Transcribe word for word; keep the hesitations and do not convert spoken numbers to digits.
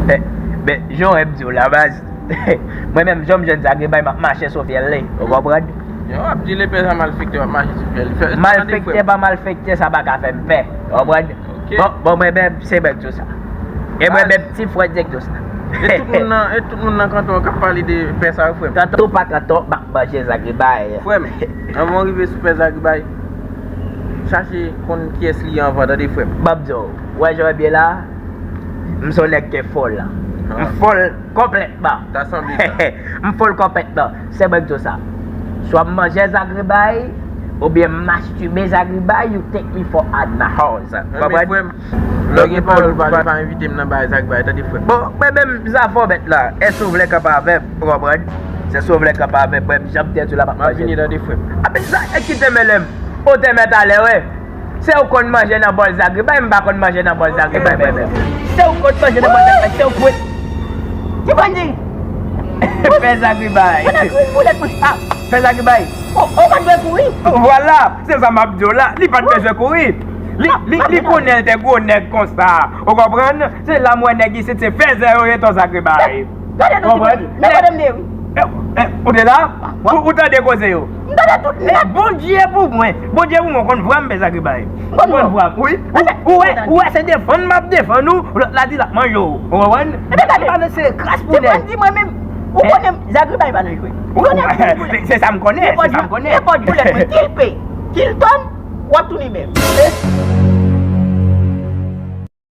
Men, jan w wè m di w la, baz. Mwen menm, jan m jwenn Zagribay, m ap mache sou fyèl li. Ou konprann? Yo, w ap di lepè sa malfektè, w ap mache sou fyèl. Fè, tande frè Malfektè m. Pa malfektè, sa pa ka fè m pè. Ou konprann? Ok. Bon, bon, mwen menm, se mwen k di w sa. E mwen Baz. Menm, ti frè di k di w sa. E tout moun nan, e tout moun nan kanton an k ap pale de pè sa yo, frè m. Kanton pa kanton, m ap manje Zagribay. Frè m, anvan w rive sou pè Zagribay, chache konn kiyès li ye anvan, tande frè m. M ap di w, wè jan w byen la, m se yon nèg ki fòl. M fòl konplètman. Ta sanble sa. M fòl konplètman. Se mwen k di w sa. Swa m manje Zagribay, oubyen m mastibe Zagribay, you take me for a house. Men frè m, lè w gen pawòl pou pale, pa envite m nan bagay Zagribay, tande frè m. Bon, mwen menm, zafè w mèt la, èske w vle kanpe avè m, ou konprann? Se si w vle kanpe avè m, mwen menm, jan m te di w la, m ap M ap vini, tande frè m. Ape sa, e kite men lè m. Ou te mèt alè, wi. Se ou konn manje nan bòl Zagribay, m pa konn manje nan bòl Zagribay, mwen menm. Se ou konn manje nan bòl Zagribay, se ou kwit. Ti bandi! Pè Zagribay. Mwen nan kriz boulèt mwen. Ah, Pè Zagribay. Ou ou pa t dwe kouri. Vwala, se sa m ap di w la. Li pa t bezwen kouri. Li, li, li konnen l te gwo nèg konsa. Ou konprann? Se la m wè nèg isit se fèzè yo ye, ton Zagribay. Gade nou ti bandi. Men kote m te wi. Eh, eh, ou te la? Ou, ou tande koze yo? M tande tout Eh, nèt. Bondye pou mwen. Bondye pou mwen, konn vwa m, Pè Zagribay. Ou konn vwa m, wi. Ou, ou wè, ou wè, se defann m ap defann ou, lòt la di l ap manje w. Ou konprann? Ebyen gade. M pa nan se kras pou Ti nèg. bandi mwen menm. Ou konnen Zagribay pa nan jwe. Ou konnen Se, se sa m konnen, se sa m konnen. Nenpòt boulèt mwen. Kilpe, Kilton, w ap tounen menm.